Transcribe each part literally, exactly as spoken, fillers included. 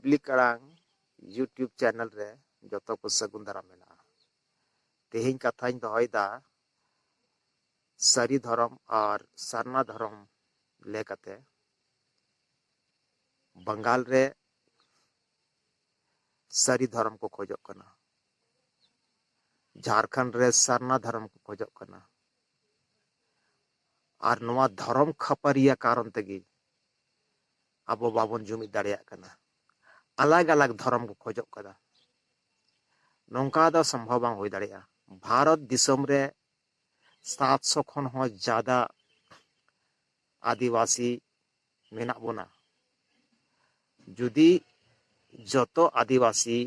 ᱵᱤᱵᱽᱞᱤ ᱟᱲᱟᱝ YouTube channel ᱨᱮ ᱡᱚᱛᱚ ᱠᱚ ᱥᱟᱹᱜᱩᱱ ᱫᱟᱨᱟᱢ ᱢᱮᱱᱟᱜᱼᱟ᱾ ᱛᱮᱦᱮᱧ ᱠᱟᱛᱷᱟᱧ ᱫᱚᱦᱚᱭᱮᱫᱟ ᱥᱟᱹᱨᱤ ᱫᱷᱚᱨᱚᱢ ᱟᱨ ᱥᱟᱨᱱᱟ ᱫᱷᱚᱨᱚᱢ ᱞᱮᱠᱟᱛᱮ᱾ ᱵᱟᱝᱜᱟᱞ ᱨᱮ ᱥᱟᱹᱨᱤ ᱫᱷᱚᱨᱚᱢ ᱠᱚ ᱠᱷᱚᱡᱚᱜ ᱠᱟᱱᱟ, ᱡᱷᱟᱲᱠᱷᱚᱸᱰ ᱨᱮ ᱥᱟᱨᱱᱟ ᱫᱷᱚᱨᱚᱢ ᱠᱚ ᱠᱷᱚᱡᱚᱜ ᱠᱟᱱᱟ᱾ ᱟᱨ ᱱᱚᱣᱟ ᱫᱷᱚᱨᱚᱢ ᱠᱷᱟᱹᱯᱟᱹᱨᱤᱭᱟᱹ ᱠᱟᱨᱚᱱ ᱛᱮᱜᱮ ᱟᱵᱚ ᱵᱟᱵᱚᱱ ᱡᱩᱢᱤᱫ ᱫᱟᱲᱮᱭᱟᱜ ᱠᱟᱱᱟ᱾ ᱟᱞᱟᱜᱽ ᱟᱞᱟᱜᱽ ᱫᱷᱚᱨᱚᱢ ᱠᱚ ᱠᱷᱚᱡᱚᱜ ᱠᱟᱱᱟ᱾ ᱱᱚᱝᱠᱟ ᱫᱚ ᱥᱚᱢᱵᱷᱚᱵ ᱵᱟᱝ ᱦᱩᱭ ᱫᱟᱲᱮᱭᱟᱜᱼᱟ᱾ ᱵᱷᱟᱨᱚᱛ ᱫᱤᱥᱚᱢ ᱨᱮ ᱥᱟᱛᱥᱚ ᱠᱷᱚᱱ ᱦᱚᱸ ᱡᱟᱫᱟ ᱟᱹᱫᱤᱵᱟᱹᱥᱤ ᱢᱮᱱᱟᱜ ᱵᱚᱱᱟ᱾ ᱡᱩᱫᱤ ᱡᱚᱛᱚ ᱟᱹᱫᱤᱵᱟᱹᱥᱤ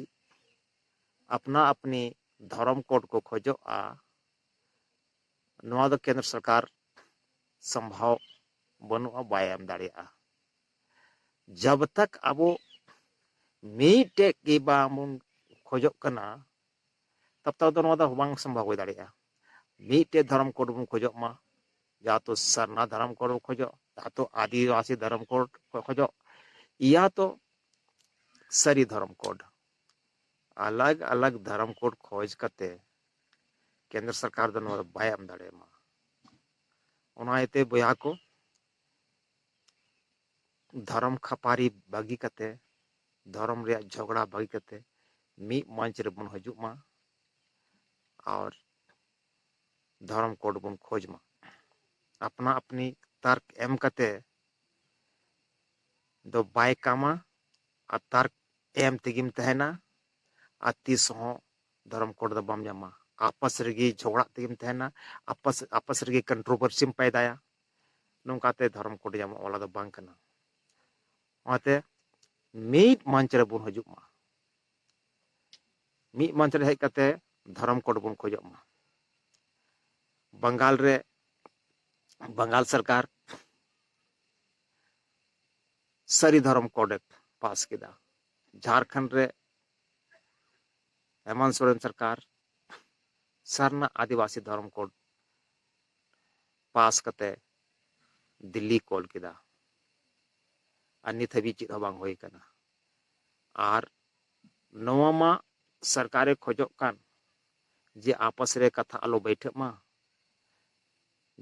ᱟᱯᱱᱟ ᱟᱯᱱᱤ ᱫᱷᱚᱨᱚᱢ ᱠᱳᱰ ᱠᱚ ᱠᱷᱚᱡᱚᱜᱼᱟ, ᱱᱚᱣᱟ ᱫᱚ ᱠᱮᱱᱫᱨᱚ ᱥᱚᱨᱠᱟᱨ ᱥᱚᱢᱵᱷᱟᱣ ᱵᱟᱹᱱᱩᱜᱼᱟ, ᱵᱟᱭ ᱮᱢ ᱫᱟᱲᱮᱭᱟᱜᱼᱟ᱾ ᱡᱟᱵ ᱛᱟᱠ ᱟᱵᱚ ᱢᱤᱫᱴᱮᱡ ᱜᱮ ᱵᱟᱵᱚᱱ ᱠᱷᱚᱡᱚᱜ ᱠᱟᱱᱟ, ᱛᱟᱵ ᱛᱟᱵ ᱫᱚ ᱱᱚᱣᱟ ᱫᱚ ᱵᱟᱝ ᱥᱚᱢᱵᱷᱟᱣ ᱦᱩᱭ ᱫᱟᱲᱮᱭᱟᱜᱼᱟ᱾ ᱢᱤᱫᱴᱮᱡ ᱫᱷᱚᱨᱚᱢ ᱠᱳᱰ ᱵᱚᱱ ᱠᱷᱚᱡᱚᱜ ᱢᱟ, ᱭᱟ ᱛᱚ ᱥᱟᱨᱱᱟ ᱫᱷᱚᱨᱚᱢ ᱠᱳᱰ ᱵᱚᱱ ᱠᱷᱚᱡᱚᱜ, ᱭᱟ ᱛᱚ ᱟᱹᱫᱤᱵᱟᱹᱥᱤ ᱫᱷᱚᱨᱚᱢ ᱠᱳᱰ ᱠᱚ ᱠᱷᱚᱡᱚᱜ, ᱭᱟ ᱛᱚ ᱥᱟᱹᱨᱤ ᱫᱷᱚᱨᱚᱢ ᱠᱳᱰ᱾ ᱟᱞᱟᱜᱽ ᱟᱞᱟᱜᱽ ᱫᱷᱚᱨᱚᱢ ᱠᱳᱰ ᱠᱷᱚᱡᱽ ᱠᱟᱛᱮ ᱠᱮᱱᱫᱨᱚ ᱥᱚᱨᱠᱟᱨ ᱫᱚ ᱱᱚᱣᱟ ᱫᱚ ᱵᱟᱭ ᱮᱢ ᱫᱟᱲᱮᱭᱟᱢᱟ᱾ ᱚᱱᱟ ᱤᱭᱟᱹᱛᱮ ᱵᱚᱭᱦᱟ ᱠᱚ, ᱫᱷᱚᱨᱚᱢ ᱠᱷᱟᱯᱟᱨᱤ ᱵᱟᱹᱜᱤ ᱠᱟᱛᱮ, ᱫᱷᱚᱨᱚᱢ ᱨᱮᱭᱟᱜ ᱡᱷᱚᱜᱽᱲᱟ ᱵᱟᱹᱜᱤ ᱠᱟᱛᱮ ᱢᱤᱫ ᱢᱚᱧᱪ ᱨᱮᱵᱚᱱ ᱦᱤᱡᱩᱜ ᱢᱟ ᱟᱨ ᱫᱷᱚᱨᱚᱢ ᱠᱳᱰ ᱵᱚᱱ ᱠᱷᱚᱡᱽ ᱢᱟ᱾ ᱟᱯᱱᱟ ᱟᱯᱱᱤ ᱛᱟᱨᱠ ᱮᱢ ᱠᱟᱛᱮ ᱫᱚ ᱵᱟᱭ ᱠᱟᱢᱟ, ᱟᱨ ᱛᱟᱨᱠ ᱮᱢ ᱛᱮᱜᱮᱢ ᱛᱟᱦᱮᱱᱟ, ᱟᱨ ᱛᱤᱥ ᱦᱚᱸ ᱫᱷᱚᱨᱚᱢ ᱠᱳᱰ ᱫᱚ ᱵᱟᱢ ᱧᱟᱢᱟ᱾ ᱟᱯᱟᱥ ᱨᱮᱜᱮ ᱡᱷᱚᱜᱽᱲᱟᱜ ᱛᱮᱜᱮᱢ ᱛᱟᱦᱮᱱᱟ, ᱟᱯᱟᱥ ᱟᱯᱟᱥ ᱨᱮᱜᱮ ᱠᱚᱱᱴᱨᱳᱵᱷᱟᱨᱥᱤᱢ ᱯᱟᱭᱫᱟᱭᱟ᱾ ᱱᱚᱝᱠᱟᱛᱮ ᱫᱷᱚᱨᱚᱢ ᱠᱳᱰ ᱧᱟᱢᱚᱜ ᱚᱱᱟ ᱫᱚ ᱵᱟᱝ ᱠᱟᱱᱟ᱾ ᱚᱱᱟᱛᱮ ᱢᱤᱫ ᱢᱚᱧᱪ ᱨᱮᱵᱚᱱ ᱦᱤᱡᱩᱜ ᱢᱟ, ᱢᱤᱫ ᱢᱚᱧᱪ ᱨᱮ ᱦᱮᱡ ᱠᱟᱛᱮ ᱫᱷᱚᱨᱚᱢ ᱠᱳᱰ ᱵᱚᱱ ᱠᱷᱚᱡᱚᱜ ᱢᱟ᱾ ᱵᱟᱝᱜᱟᱞ ᱨᱮ ᱵᱟᱝᱜᱟᱞ ᱥᱚᱨᱠᱟᱨ ᱥᱟᱹᱨᱤ ᱫᱷᱚᱨᱚᱢ ᱠᱳᱰ ᱮ ᱯᱟᱥ ᱠᱮᱫᱟ᱾ ᱡᱷᱟᱲᱠᱷᱚᱸᱰ ᱨᱮ ᱦᱮᱢᱚᱱᱛ ᱥᱚᱨᱮᱱ ᱥᱚᱨᱠᱟᱨ ᱥᱟᱨᱱᱟ ᱟᱹᱫᱤᱵᱟᱹᱥᱤ ᱫᱷᱚᱨᱚᱢ ᱠᱳᱰ ᱯᱟᱥ ᱠᱟᱛᱮ ᱫᱤᱞᱞᱤ ᱠᱳᱞ ᱠᱮᱫᱟ, ᱟᱨ ᱱᱤᱛ ᱦᱟᱹᱵᱤᱡ ᱪᱮᱫ ᱦᱚᱸ ᱵᱟᱝ ᱦᱩᱭ ᱟᱠᱟᱱᱟ᱾ ᱟᱨ ᱱᱚᱣᱟ ᱢᱟ ᱥᱚᱨᱠᱟᱨᱮ ᱠᱷᱚᱡᱚᱜ ᱠᱟᱱ ᱡᱮ ᱟᱯᱟᱥ ᱨᱮ ᱠᱟᱛᱷᱟ ᱟᱞᱚ ᱵᱟᱹᱭᱴᱷᱟᱹᱜ ᱢᱟ,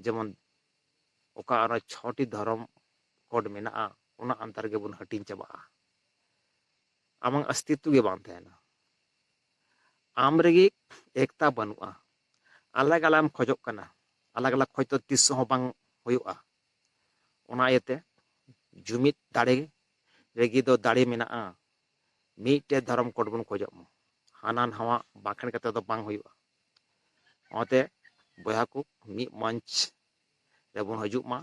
ᱡᱮᱢᱚᱱ ᱚᱠᱟ ᱟᱨᱚ ᱪᱷᱚᱴᱤ ᱫᱷᱚᱨᱚᱢ ᱠᱳᱰ ᱢᱮᱱᱟᱜᱼᱟ, ᱚᱱᱟ ᱟᱱᱛᱟᱨ ᱜᱮᱵᱚᱱ ᱦᱟᱹᱴᱤᱧ ᱪᱟᱵᱟᱜᱼᱟ᱾ ᱟᱢᱟᱜ ᱚᱥᱛᱤᱛᱛᱚ ᱜᱮ ᱵᱟᱝ ᱛᱟᱦᱮᱱᱟ᱾ ᱟᱢ ᱨᱮᱜᱮ ᱮᱠᱛᱟ ᱵᱟᱹᱱᱩᱜᱼᱟ᱾ ᱟᱞᱟᱜᱽ ᱟᱞᱟᱜᱽ ᱮᱢ ᱠᱷᱚᱡᱚᱜ ᱠᱟᱱᱟ, ᱟᱞᱟᱜᱽ ᱟᱞᱟᱜᱽ ᱠᱷᱚᱡᱽ ᱫᱚ ᱛᱤᱥ ᱦᱚᱸ ᱵᱟᱝ ᱦᱩᱭᱩᱜᱼᱟ᱾ ᱚᱱᱟ ᱤᱭᱟᱹᱛᱮ ᱡᱩᱢᱤᱫ ᱫᱟᱲᱮ ᱨᱮᱜᱮ ᱫᱚ ᱫᱟᱲᱮ ᱢᱮᱱᱟᱜᱼᱟ᱾ ᱢᱤᱫᱴᱮᱡ ᱫᱷᱚᱨᱚᱢ ᱠᱳᱰ ᱵᱚᱱ ᱠᱷᱚᱡᱚᱜ ᱢᱟ, ᱦᱟᱱᱟ ᱱᱟᱣᱟ ᱵᱟᱸᱠᱷᱮᱲ ᱠᱟᱛᱮ ᱫᱚ ᱵᱟᱝ ᱦᱩᱭᱩᱜᱼᱟ᱾ ᱚᱱᱟᱛᱮ ᱵᱚᱭᱦᱟ ᱠᱚ, ᱢᱤᱫ ᱢᱚᱧᱪ ᱨᱮᱵᱚᱱ ᱦᱤᱡᱩᱜ ᱢᱟ,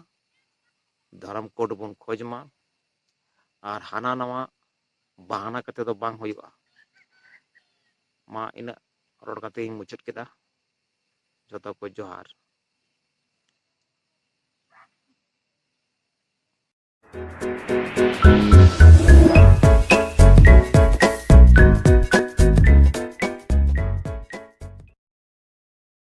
ᱫᱷᱚᱨᱚᱢ ᱠᱳᱰ ᱵᱚᱱ ᱠᱷᱚᱡᱽ ᱢᱟ, ᱟᱨ ᱦᱟᱱᱟ ᱱᱟᱣᱟ ᱵᱟᱦᱟᱱᱟ ᱠᱟᱛᱮ ᱫᱚ ᱵᱟᱝ ᱦᱩᱭᱩᱜᱼᱟ᱾ ᱢᱟ ᱤᱱᱟᱹᱜ ᱨᱚᱲ ᱠᱟᱛᱮ ᱤᱧ ᱢᱩᱪᱟᱹᱫ ᱠᱮᱫᱟ᱾ ᱡᱚᱛᱚ ᱠᱚ ᱡᱚᱦᱟᱨ᱾